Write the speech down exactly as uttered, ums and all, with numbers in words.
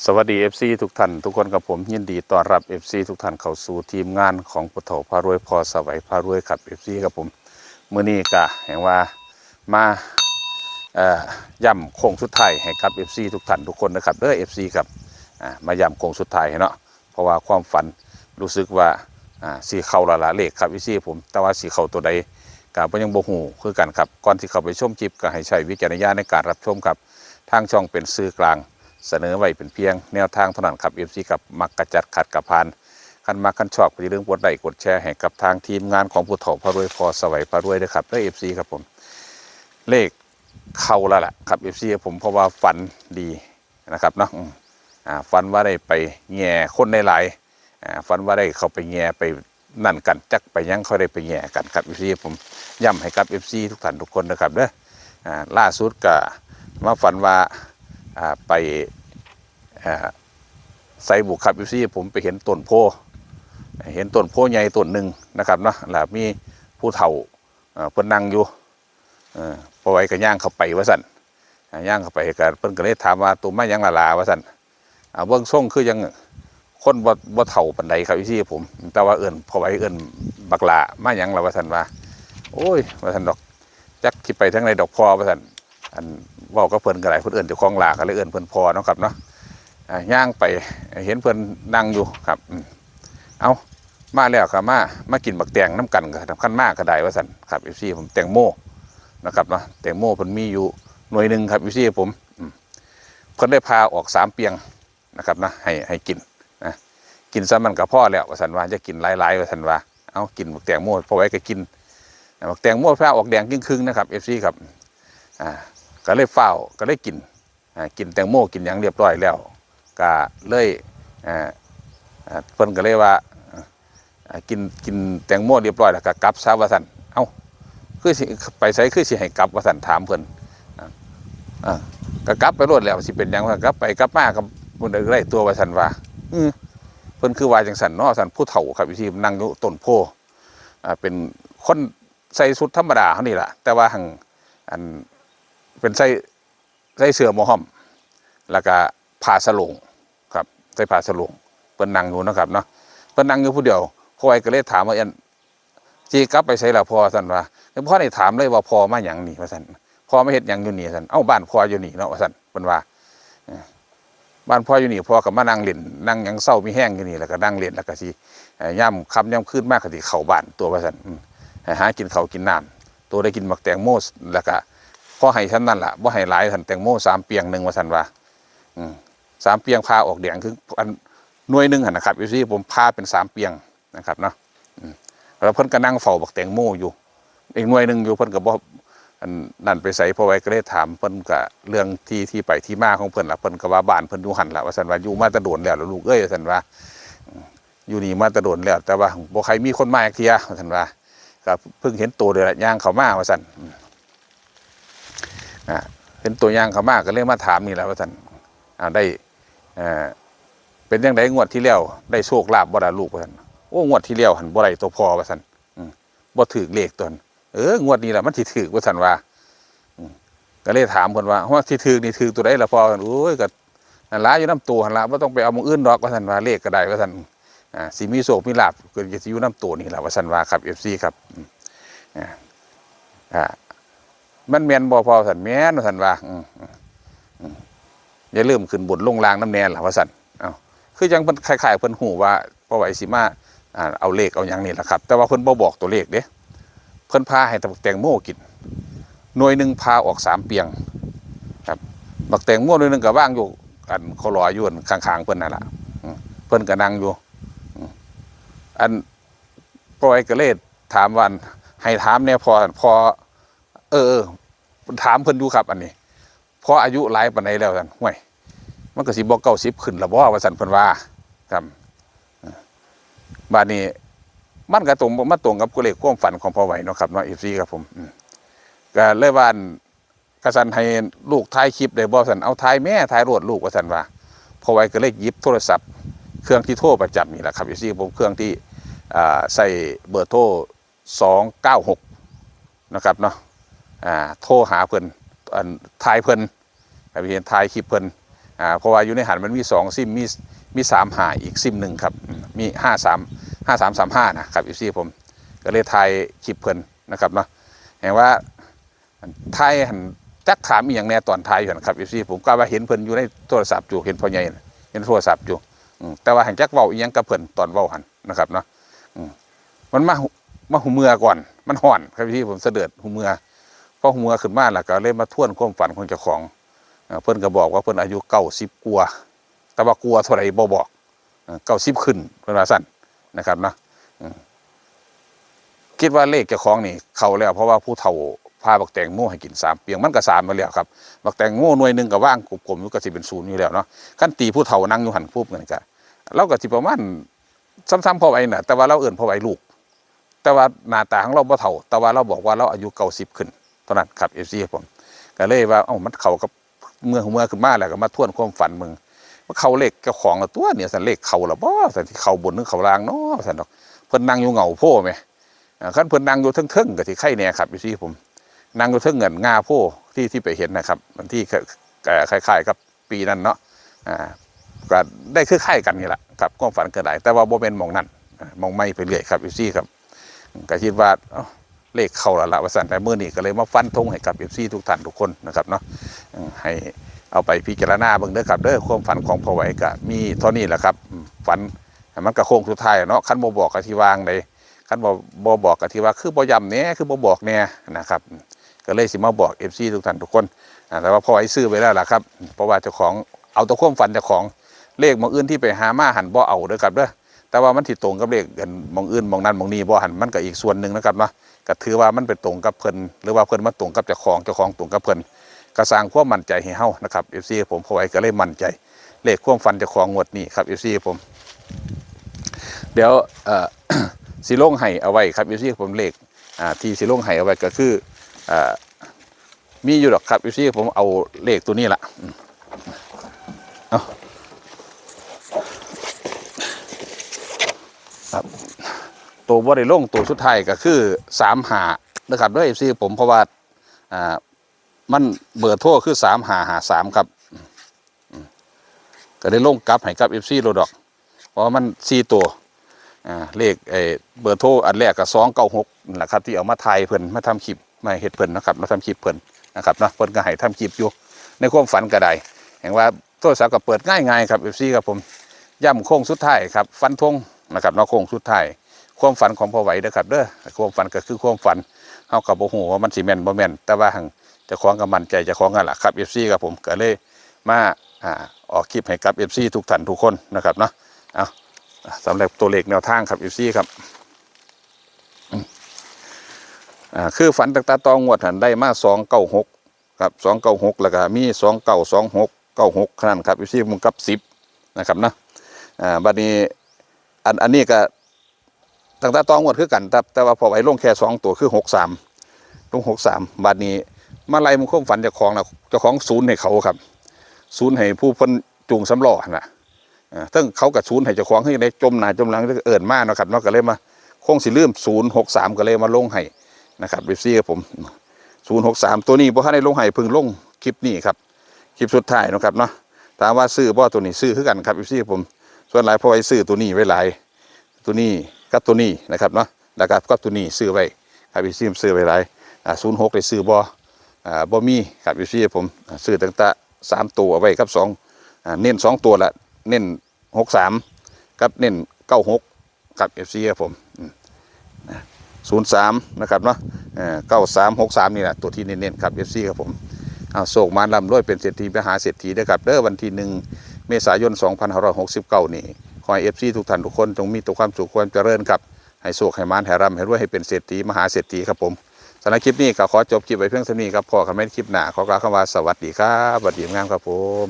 สวัสดี เอฟซี ทุกท่านทุกคนครับผม ยินดีต้อนรับ เอฟซี ทุกท่านเข้าสู่ทีมงานของผู้เฒ่าพารวย พ่อสวัยพารวยครับ เอฟซี ครับผม มื้อนี้ก็แห่งว่ามา เอ่อ ย้ำโค้งสุดท้ายให้กับ เอฟซี ทุกท่านทุกคนนะครับเด้อ เอฟซี ครับ อ่า มาย้ำโค้งสุดท้ายให้เนาะ เพราะว่าความฝันรู้สึกว่า อ่า สิเข้าและละเลขครับ เอฟซี ผม แต่ว่าสิเข้าตัวใดก็บ่ยังบ่ฮู้คือกันครับ ก่อนสิเข้าไปชมคลิปก็ให้ใช้วิจารณญาณในการรับชมครับ ทางช่องเป็นสื่อกลาง เสนอไว้เป็นเพียงแนวทางเท่านั้นครับ เอฟซี ครับ มักกะจัด ขัดกะผ่าน คันมักคันชอบก็อย่าลืมกดไลค์กดแชร์ให้กับทางทีมงานของผู้เฒ่าพารวย พ่อสวัยพารวยด้วยครับเด้อ เอฟซี ครับผม เลขเข้าแล้วล่ะครับ เอฟซี ครับผม เพราะว่าฝันดีนะครับเนาะ อืม อ่า ฝันว่าได้ไปแหย่คนหลายๆ อ่า ฝันว่าได้เข้าไปแหย่ไปนั่นกัน จักไปหยังเขาได้ไปแหย่กันครับ เอฟซี ผม ย้ำให้กับ เอฟซี ทุกท่านทุกคนนะครับเด้อ อ่า ล่าสุดก็มาฝันว่า อ่า ไป อ่า ไสบุครับ เอฟซี ผมไปเห็นต้นโพธิ์ เห็นต้นโพธิ์ใหญ่ต้นหนึ่งนะครับเนาะ แล้วมีผู้เฒ่า เอ่อ เพิ่นนั่งอยู่ เอ่อ พ่อไหวก็ย่างเข้าไปว่าซั่น อ่า ย่างเข้าไปก็เพิ่นก็เลยถามว่า "โตมาหยังล่ะหลา" ว่าซั่น อ่า เบิ่งทรงคือยังคนบ่ บ่เฒ่าปานใดครับ เอฟซี ผม แต่ว่าเอิ้นพ่อไหว เอิ้นบักหล้า "มาหยังล่ะ" ว่าซั่นว่า "โอ้ย" ว่าซั่นดอก "จักสิไปทางใดดอกพ่อ" ว่าซั่น อันเว้ากับเพิ่นก็ได้ เพิ่นเอิ้นเจ้าของหล้า ก็เลยเอิ้นเพิ่นพ่อเนาะครับเนาะ อ่า ย่างไปเห็นเพิ่นนั่งอยู่ครับ อืม "เอ้า มาแล้วก็มา มากินบักแตงนำกัน ก็สำคัญมากก็ได้" ว่าซั่นครับ เอฟซี ผม แตงโมนะครับเนาะ แตงโมเพิ่นมีอยู่หน่วยหนึ่งครับ เอฟซี ผม อืม เพิ่นได้ผ่าออกสามเปียงนะครับนะ ให้ ให้กินนะ "กินส่ำนั้นก็พอแล้ว" ว่าซั่นว่า "อย่ากินหลายๆ" ว่าซั่นว่า เอา กินบักแตงโม พ่อไหวก็กิน บักแตงโมผ่าออกแดงจึ่งครึ่งนะครับ เอฟซี ครับ อ่า ก็เลยฟ้าว ก็เลยกิน อ่า กินแตงโมกินหยังเรียบร้อยแล้ว ก็เลย อ่า อ่า เพิ่นก็เลยว่า อ่า กิน กินแตงโมเรียบร้อยแล้วก็กลับซะว่าซั่น "เอ้า คือสิไปไส คือสิให้กลับ" ว่าซั่น ถามเพิ่น อ่า อ่า "ก็กลับไปโลดแล้ว สิเป็นหยัง" ว่าซั่น กลับไปกลับมาก็บ่ได้ตัวว่าซั่นว่า "อือ เพิ่นคือว่าจั่งซั่นเนาะ" ซั่น ผู้เฒ่าครับ เอฟซี นั่งอยู่ต้นโพธิ์ อ่า เป็นคนใส่ชุดธรรมดาเฮานี่ล่ะ แต่ว่าหั่น อัน เป็นใส่ ใส่เสื้อหมอห้อม แล้วก็ผ้าสโลงครับ ใส่ผ้าสโลง เพิ่นนั่งอยู่เนาะครับเนาะ เพิ่นนั่งอยู่ผู้เดียว พ่อไหวก็เลยถามว่า "อัน สิกลับไปไสล่ะพ่อ" ซั่นว่า ยังบ่ทันได้ถามเลยว่า "พ่อมาหยังนี่" ว่าซั่น "พ่อมาเฮ็ดหยังอยู่นี่" ซั่น "เอ้า บ้านพ่ออยู่นี่เนาะ" ว่าซั่น เพิ่นว่า เอ่อ "บ้านพ่ออยู่นี่ พ่อก็มานั่งเล่น นั่งหยังเซามีแฮงอยู่นี่ แล้วก็นั่งเล่น แล้วก็สิ เอ่อ ยามค่ำยามคืนมาก็สิเข้าบ้านตัว" ว่าซั่น อืม ให้หากินข้าวกินน้ำ ตัวได้กินบักแตงโม แล้วก็พอให้ส่ำนั้นล่ะ บ่ให้หลาย ซั่น แตงโมสามเปียงหนึ่ง ว่าซั่นว่า อืม สามเปียงผ่าออกแดง คืออันหน่วยหนึ่งหั่นนะครับ เอฟซี ผม ผ่าเป็นสามเปียงนะครับเนาะ อืม แล้วเพิ่นก็นั่งเฝ้าบักแตงโมอยู่ อีกหน่วยหนึ่งอยู่ เพิ่นก็บ่ อันนั้นไปไส พ่อไหวก็เลยถามเพิ่นก็เรื่องที่ ที่ไปที่มาของเพิ่นล่ะ เพิ่นก็ว่าบ้านเพิ่นอยู่หั่นล่ะ ว่าซั่นว่า "อยู่มาแต่โดนแล้วล่ะลูกเอ้ย" ว่าซั่นว่า อืม "อยู่นี่มาแต่โดนแล้ว แต่ว่าบ่ใครมีคนมาจักเทื่อ" ว่าซั่นว่า "ก็เพิ่งเห็นโตเด้อล่ะ ย่างเข้ามา" ว่าซั่น อืม อ่า "เห็นโตย่างเข้ามา ก็เลยมาถามนี่ล่ะ" ว่าซั่น "อ่า ได้ เอ่อ เป็นจั่งใดงวดที่แล้ว ได้โชคลาภบ่ล่ะลูก" ว่าซั่น "โอ้ งวดที่แล้วหั่นบ่ได้ตัวพ่อ" ว่าซั่น "อืม บ่ถืกเลขตัวนั้น" "เออ งวดนี้ล่ะมันสิถืก" ว่าซั่นว่า อืม ก็เลยถามเพิ่นว่า "ว่าสิถืกนี่ถืกตัวใดล่ะพ่อ" ว่าซั่น "โอ้ย ก็นั่นล่ะ อยู่นำโตหั่นล่ะ บ่ต้องไปเอาหม่องอื่นดอก" ว่าซั่นว่า "เลขก็ได้" ว่าซั่น "อ่า สิมีโชคมีลาภ ก็สิอยู่นำโตนี่ล่ะ" ว่าซั่นว่าครับ เอฟซี ครับ อืม อ่า อ่า "มันแม่นบ่พ่อ" ว่าซั่น "แม่น" ว่าซั่นว่า "อืม อืม อืม อย่าลืมขึ้นบนลงล่างนำแน่ล่ะ" ว่าซั่น เอ้า คือจั่งเพิ่นคล้ายๆ เพิ่นฮู้ว่าพ่อไหวสิมา อ่า เอาเลขเอาหยังนี่ล่ะครับ แต่ว่าเพิ่นบ่บอกตัวเลขเด้ เพิ่นผ่าให้แต่บักแตงโมกิน หน่วยหนึ่งผ่าออกสามเปียงครับ บักแตงโมหน่วยหนึ่งก็วางอยู่ อัน เขาลอยอยู่อันข้างๆ เพิ่นนั่นล่ะ อืม เพิ่นก็นั่งอยู่ อืม อัน พ่อไหวก็เลยถามว่า "ให้ถามแน่พ่อ" พ่อ เออ เออ ถามเพิ่นอยู่ครับ อันนี้ "พ่ออายุหลายปานใดแล้ว" ซั่น "ห้วย มันก็สิบ่เก้าสิบขึ้นละบ่" ว่าซั่น เพิ่นว่าครับ บาดนี้มันก็ตรง มาตรงกับเลขความฝันของพ่อไหวเนาะครับเนาะ เอฟซี ครับผม อืม ก็เลยว่า "อัน กะซั่นให้ลูกถ่ายคลิปได้บ่" ซั่น "เอาถ่ายแม่ ถ่ายโลดลูก" ว่าซั่นว่า พ่อไหวก็เลยหยิบโทรศัพท์ เครื่องที่โทรประจำนี่แหละครับ เอฟซี ผม เครื่องที่ อ่า ใส่เบอร์โทร สองเก้าหก นะครับเนาะ อ่า โทรหาเพิ่น อัน ถ่ายเพิ่น ครับ เห็นถ่ายคลิปเพิ่น อ่า เพราะว่าอยู่ในหันมันมีสองซิม มี มีสามห้าอีกซิมหนึ่งครับ อืม มีห้าสาม ห้าสามสามห้านะครับ เอฟซี ผม ก็เลยถ่ายคลิปเพิ่นนะครับเนาะ แห่งว่าถ่ายหัน จักถามอีหยังแหน่ตอนถ่ายอยู่หั่นครับ เอฟซี ผมก็ว่าเห็นเพิ่นอยู่ในโทรศัพท์อยู่ เห็นพ่อใหญ่น่ะ เห็นโทรศัพท์อยู่ อืม แต่ว่าหันจักเว้าอีหยังกับเพิ่นตอนเว้าหันนะครับเนาะ อืม มันมา มาหูเมือก่อน มันฮ้อนครับ เอฟซี ผมสะเดิดหูเมือ พอหูเมือขึ้นมาแล้วก็เลยมาทวนความฝันของเจ้าของ อ่า เพิ่นก็บอกว่าเพิ่นอายุเก้าสิบกว่า แต่ว่ากว่าเท่าใดบ่บอก เอ่อ เก้าสิบขึ้น เพิ่นว่าซั่นนะครับเนาะ อืม คิดว่าเลขเจ้าของนี่เข้าแล้ว เพราะว่าผู้เฒ่าพาบักแตงโมให้กินสามเปียง มันก็สามมาแล้วครับ บักแตงโมหน่วยหนึ่งก็วางกลมๆอยู่ ก็สิเป็นศูนย์อยู่แล้วเนาะ คันตีผู้เฒ่านั่งอยู่หั่นปุ๊บนั่นก็ ลาวก็สิประมาณส่ำๆพ่อไหวน่ะ แต่ว่าลาวเอิ้นพ่อไหวลูก แต่ว่าหน้าตาของลาวบ่เฒ่า แต่ว่าลาวบอกว่าลาวอายุเก้าสิบขึ้น เท่านั้นครับ เอฟซี ผม ก็เลยว่า เอ้า มันเข้ากับ เมื่อ เมื่อขึ้นมาแล้วก็มาทวนความฝันเบิ่ง มันเข้าเลขเจ้าของละตัวเนี่ย ซั่น เลขเข้าละบ่ ซั่น สิเข้าบนหรือเข้าล่างเนาะ ซั่นดอก เพิ่นนั่งอยู่เหง้าโพธิ์แหม อ่า คันเพิ่นนั่งอยู่เทิงๆก็สิไคแหน่ครับ เอฟซี ผม นั่งอยู่เทิงเงินงาโพธิ์ที่ ที่ไปเห็นนะครับ ที่ เอ่อ คล้ายๆกับปีนั้นเนาะ อ่า ก็ได้คล้ายๆกันนี่แหละครับ ความฝันก็ได้ แต่ว่าบ่แม่นหม่องนั้น อ่า หม่องใหม่ไปเรื่อยครับ เอฟซี ครับ ก็คิดว่า เอ้า เลขเข้าแล้วล่ะว่าซั่น แต่มื้อนี้ก็เลยมาฟันธงให้กับ เอฟซี ทุกท่านทุกคนนะครับเนาะ อืม ให้เอาไปพิจารณาเบิ่งเด้อครับเด้อ ความฝันของพ่อไหวก็มีเท่านี้แหละครับ อืม ฝัน มันก็โค้งสุดท้ายเนาะ คันบ่บอกก็สิว่าจั่งใด คันบ่ บ่บอกก็สิว่าคือบ่ย้ำแหน่ คือบ่บอกแหน่นะครับ ก็เลยสิมาบอก เอฟซี ทุกท่านทุกคน อ่า แต่ว่าพ่อไหวซื้อไว้แล้วล่ะครับ เพราะว่าเจ้าของ เอาแต่ความฝันเจ้าของ เลขหม่องอื่นที่ไปหามาหั่นบ่เอาเด้อครับเด้อ แต่ว่ามันสิตรงกับเลขอันหม่องอื่นหม่องนั้นหม่องนี้บ่หั่น มันก็อีกส่วนหนึ่งนะครับเนาะ ก็ถือว่ามันไปตรงกับเพิ่น หรือว่าเพิ่นมาตรงกับเจ้าของ เจ้าของตรงกับเพิ่น ก็สร้างความมั่นใจให้เฮานะครับ เอฟซี ผม พ่อไหวก็เลยมั่นใจ เลขความฝันเจ้าของงวดนี้ครับ เอฟซี ผม เดี๋ยว เอ่อ สิลงให้เอาไว้ครับ เอฟซี ผม เลข อ่า ที่สิลงให้เอาไว้ก็คือ อ่า มีอยู่ดอกครับ เอฟซี ผม เอาเลขตัวนี้ละ อืม เอา ครับ ตัวบ่ได้ลง ตัวสุดท้ายก็คือ สามห้า นะครับเด้อ เอฟซี ผม เพราะว่า อ่า มันเบอร์โทรคือ สามห้าห้าสาม ครับ อืม ก็ได้ลงกลับให้กับ เอฟซี โลดดอก เพราะว่ามันสี่ตัว อ่า เลข เอ่อ เบอร์โทรอันแรกก็ สองเก้าหก นั่นแหละครับ ที่เอามาถ่ายเพิ่น มาทำคลิป มาเฮ็ดเพิ่นนะครับ มาทำคลิปเพิ่นนะครับเนาะ เพิ่นก็ให้ทำคลิปอยู่ ในความฝันก็ได้ แห่งว่าโทรศัพท์ก็เปิดง่ายๆครับ เอฟซี ครับผม ย้ำโค้งสุดท้ายครับ ฟันธงนะครับเนาะ โค้งสุดท้าย ความฝันของพ่อไหวเด้อครับเด้อ ความฝันก็คือความฝัน เฮาก็บ่ฮู้ว่ามันสิแม่นบ่แม่น แต่ว่าหั่นเจ้าของก็มั่นใจเจ้าของนั่นล่ะครับ เอฟซี ครับผม ก็เลยมา อ่า ออกคลิปให้กับ เอฟซี ทุกท่านทุกคนนะครับเนาะ เอา สำหรับตัวเลขแนวทางครับ เอฟซี ครับ อืม อ่า คือฝันตั้งแต่ต่องวดหั่นได้มา สองเก้าหก ครับ สองเก้าหก แล้วก็มี สองเก้า สองหก เก้าหก เท่านั้นครับ เอฟซี ผม กับ สิบ นะครับเนาะ อ่า บัดนี้ อัน อันนี้ก็ ตั้งแต่ต่องวดคือกัน แต่ แต่ว่าพ่อไหวลงแค่สองตัวคือ หกสาม ลง หกสาม บัดนี้มาไล่เบิ่งความฝันเจ้าของนะ เจ้าของศูนย์ให้เขาครับ ศูนย์ให้ผู้เพิ่นจูงสำล้อหั่นน่ะ เอ่อ เทิงเขาก็ศูนย์ให้เจ้าของ คือจั่งใด๋ จมหน้าจมหลังเอิ้นมาเนาะครับเนาะ ก็เลยมา คงสิลืม ศูนย์หกสาม ก็เลยมาลงให้นะครับ เอฟซี ครับผม ศูนย์หกสาม ตัวนี้บ่ทันได้ลงให้ เพิ่งลงคลิปนี้ครับ คลิปสุดท้ายเนาะครับเนาะ ถามว่าซื้อบ่ ตัวนี้ซื้อคือกันครับ เอฟซี ครับผม ส่วนหลายพ่อไหวซื้อตัวนี้ไว้หลาย ตัวนี้กับตัวนี้นะครับเนาะ แล้วก็กับตัวนี้ซื้อไว้ครับ เอฟซี ซื้อไว้หลาย อ่า ศูนย์หก ได้ซื้อบ่ อ่า บ่มีครับ เอฟซี ผม อ่า ซื้อตั้งแต่สามตัวเอาไว้กับสอง อ่า เน้นสองตัวละ เน้น หกสาม กับเน้น เก้าหก ครับ เอฟซี ครับผม อืม นะ ศูนย์สาม นะครับเนาะ เอ่อ เก้าสาม หกสาม นี่แหละ ตัวที่เน้นๆครับ เอฟซี ครับผม เอา โชคหมานร่ำรวยเป็นเศรษฐีมหาเศรษฐีเด้อครับเด้อ วันที่หนึ่ง เมษายน สองพันห้าร้อยหกสิบเก้า นี่ ขอให้ เอฟซี ทุกท่านทุกคนจงมีแต่ความสุขความเจริญครับ ให้โชคให้หมาน ให้ร่ำให้รวย ให้เป็นเศรษฐีมหาเศรษฐีครับผม สำหรับคลิปนี้ก็ขอจบคลิปไว้เพียงเท่านี้ครับ พ้อกันใหม่คลิปหน้า ขอกล่าวคำว่าสวัสดีครับ สวัสดีงามครับผม